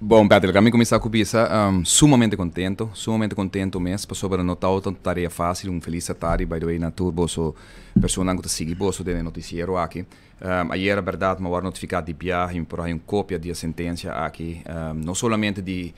Bon, Patrick, ami cuminsa cu bisa sumamente contento, sumamente contento mes, pasobra no ta un tarea facil. Un feliz tardi, by the way, na tur boso personanan cu ta sigui boso den e noticiero aki. Ayera, berdad, mi a wordo notifica di biahe, mi por haya un copia di e sentencia aki, no solamente di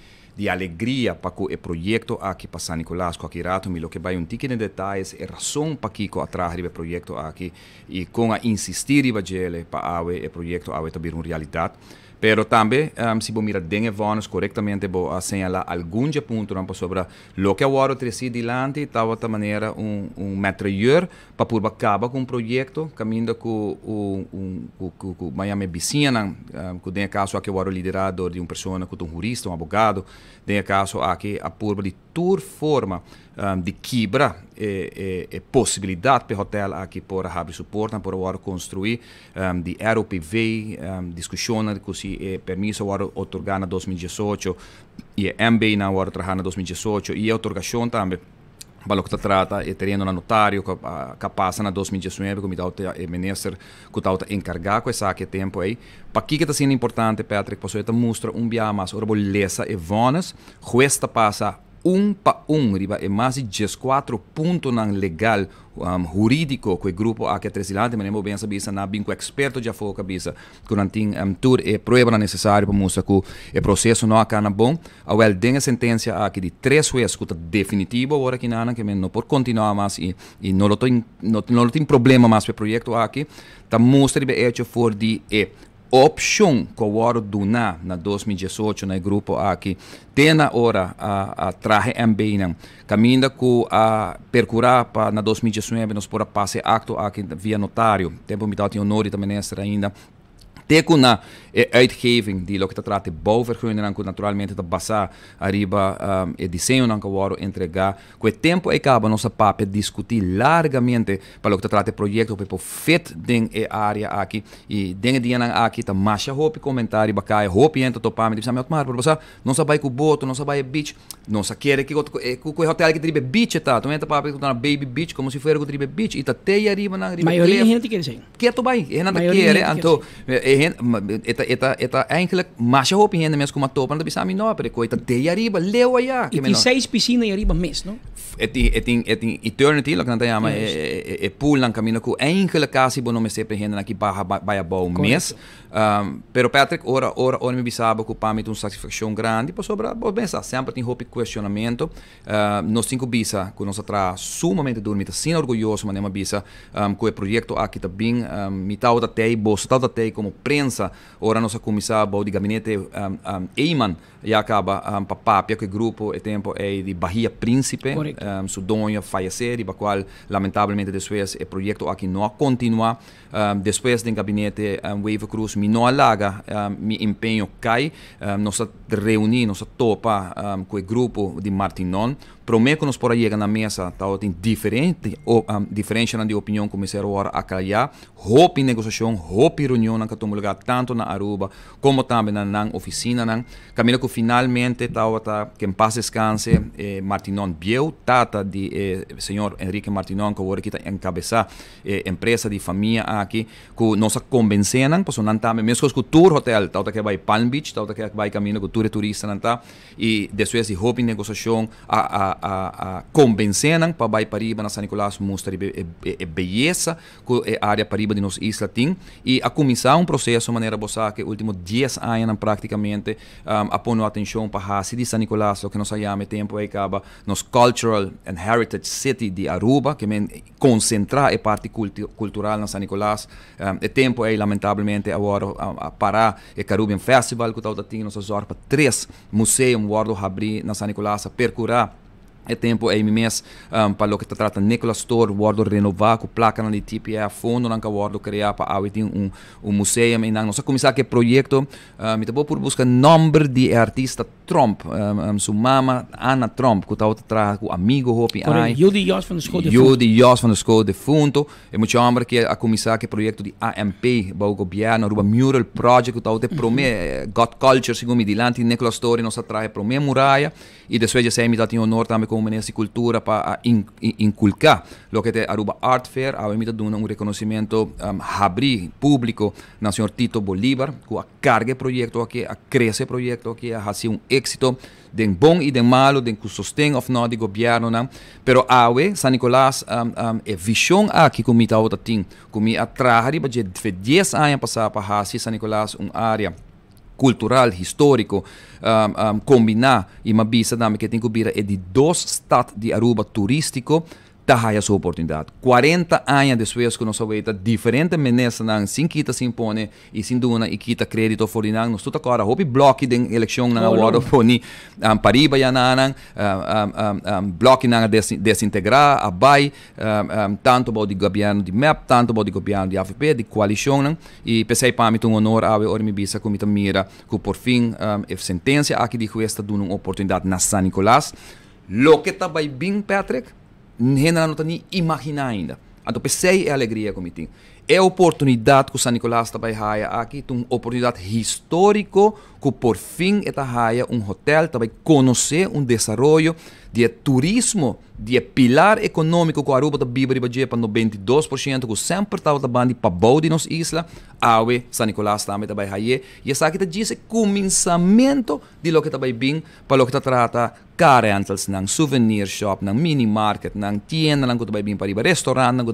alegria pa cu e proyecto aki pa San Nicolas, cu aki rato mi lo ke bay un tiki den detayes e rason pakico a traha riba e proyecto aki y con a insisti riba djele pa awe e proyecto awe ta bira un realidad. Pero tambe, si bo mira den e vonnis, korektamente bo a señalá algun dje puntonan, pasobra loke a wòrdu tresí dilanti tabata manera un metrayeur pa purba kaba ku un proyekto kaminda ku un un ku ku ku Miami bisiñanan, ku den e kaso aki a wòrdu liderá dor di un persona ku ta un hurista, un abogado, den e kaso aki a purba di tur forma di kibra e e posibilidat pa e hotel aki por a habri su portanan, por a wòrdu konstruí, di ROPV, diskushonnan ku si e permiso a wòrdu otorgá na 2018 i e MB nan a wòrdu trahá na 2018 i e otorgashon tambe pa loke ta trata e tereno na notario ku a pasa na 2019 ku mi tabata e minister ku tabata enkargá ku esaki e tempu ei. Pakiko ta asina importante, Patrick? Pasobra e ta mustra un biaha mas ora bo lesa e vònes, hues ta pasa un pa un riba e mas di 14 puntonan legal, hurídiko ku e grupo aki a trese dilanti. Manera bo ben sa bisa, nan a bin ku eksperto djafó ku a bisa ku nan tin tur e pruebanan nesesario pa mustra ku e proseso no a kana bon. Awèl, den e sentensia aki di tres hues ku ta definitivo awor aki nan ke men no por kontinuá mas i no lo tin no lo tin problema mas pa e proyekto aki, ta mustra riba e echo for di e opshon ku a wòrdu duná na 2018 na e grupo aki te na ora a traha e MB-nan, kaminda ku a perkurá pa na 2019 nos por a pasa e akto aki via notario, tempu mi tabatin honor di ta minister ainda, te ku na e uitgeving di loke ta trata e bouwvergunningnan ku naturalmente ta basá ariba e diseñonan ku a wòrdu entregá. Ku e tempu ei kaba nos a papia diskutí largamente pa loke ta trata e proyekto pa e por fit den e área aki i den e dianan aki ta masha hopi komentario bakaya, hopi hende ta topa mi ta bisa mi, Otmar, pero bo sa nos a bai ku boto, nos a bai e beach, nos a kere kiko ku e hotel aki ta riba e beach e ta, tur hende ta papia ku ta na Baby Beach komo si fuera ku ta riba e beach i ta te ei ariba nan riba e Mayoria cliff. hende kere esei. Keto bai, e hendenan ta Mayoria kere, hende kere anto esei. e hende e ta e ta e ta eigenlijk masha hopi hende mes ku a topa nan ta bisa mi no, pero e koi ta te ei ariba, leu aya. I Ke tin mi no. seis pisina ei ariba mes, no? E tin eternity, loke nan ta yama e e e poolnan kaminda ku eigenlijk kasi bo no mester pa e hendenan aki baha bai abou mes. Pero Patrick, ora ora ora mi bisa bo ku pa mi ta un satisfakshon grandi pasobra bo mester sa semper tin hopi kuestionamentu. Nos tin ku bisa ku nos a traha sumamente duru. Mi ta asina orguyoso manera mi a bisa ku e proyekto aki ta bin. Mi tabata tei, boso tabata tei komo prensa ora nos a kuminsá bou di gabinete Eman ya kaba pa papia ku e grupo e tempu ei di Bahia Principe. Su doño a fayesé riba kual lamentablemente despues e proyekto aki no a kontinuá. Despues den gabinete Wever Croes mi no a laga mi empeño kai. Nos a reuní, nos a topa ku e grupo di Martinon. Promé ku nos por a yega na mesa tabatin diferente diferenshanan di opinion ku mester wòrdu aklará. Hopi negosiashon, hopi reunionnan ku a tuma lugá tantu na Aruba komo tambe na nan ofisinanan. Kaminda ku finalmente tabata ken pas deskanse e Martinon bieu, tata di e señor Enrique Martinon ku awor aki ta enkabesá e empresa di famia aki ku nos a kombensé nan pasobra nan tambe meskos ku tur hotel tabata ke bai Palm Beach, tabata ke bai kaminda ku tur e turistanan ta i despues di hopi negosiashon a a a a kombensé nan pa bai pariba na San Nicolas mustra riba e e beyesa ku e área pariba di nos isla tin i a kuminsá un proseso manera bo sa ku e último 10 añanan praktikamente a pone atenshon pa hasi di San Nicolas loke nos a yama e tempu ei kaba nos cultural and heritage city di Aruba ke men konsentrá e parti kultural na San Nicolas. E tempu ei lamentablemente a wòrdu a pará e Carubbian Festival ku tabata tin. Nos a zòrg pa tres museum wòrdu habrí na San Nicolas. A perkurá e tempu ei mi mes pa loke ta trata Nicolas Store wòrdu renová ku plakanan di TPF, fondonan ku a wòrdu kreá pa awe tin un museum einan. Nos a kuminsá ku e proyekto. Mi ta por buska nòmber di e artista Tromp, su mama Anna Tromp, ku tabata traha ku amigo hopi Correcto, ai. yu di Jos van der Schoot defunto. Yu di Jos van der Schoot defunto. E mucha homber ke a kuminsá ku e proyekto di AMP bou gobièrnu, Aruba Mural Project, ku tabata e promé Got Culture, segun mi, dilanti Nicolas Story nos a traha e promé muraya. I despues di esei mi tabatin honor tambe komo. como minister di Cultura pa a inculca loke ta Aruba Art Fair. Awe mi ta duna un reconocimento habri publico na señor Tito Bolívar, cu a carga e proyecto aki, a crece e proyecto aki, a haci un exito den bon y den malo, den cu sosten of no di gobierno nan. Pero awe San Nicolas, e vision aki cu mi ta tin, cu mi a traha riba dje 10 aña pasa pa haci San Nicolas un area cultural, historico, combina y m'a bisa tambe cu tin cu bira e di dos stad di Aruba turistico, ta haya su oportunidad. 40 aña despues cu nos a weta diferente ministernan sin kita sin pone y sin duna y kita credito for di nan, nos tur ta corda hopi bloki den eleccion nan awor poni pariba ya nan bloki nan a desintegra a bay tanto bou di gobierno di MEP, tanto bou di gobierno di AVP, di coalicion nan, y pesey pa mi ta un honor awe ora mi bisa cu mi ta mira cu por fin e sentencia aki di huez ta duna un oportunidad na San Nicolas. Loke ta bay bin, Patrick, hende no ta ni imagina ainda. Anto pesey e alegria cu mi tin. E oportunidad cu San Nicolas ta bay haya aki, un oportunidad historico cu por fin e ta haya un hotel, ta bay conoce un desaroyo di turismo, di pilar economico cu Aruba ta biba riba dje pa 92%, cu semper tabata banda pabou di nos isla, awe San Nicolas tambe ta bay haya. Y esaki ta djis e cuminsamento di loke ta bay bin pa loke ta trata car rentals nan, souvenir shop nan, mini market nan, tienda nan cu ta bay bin pariba, restaurant nan.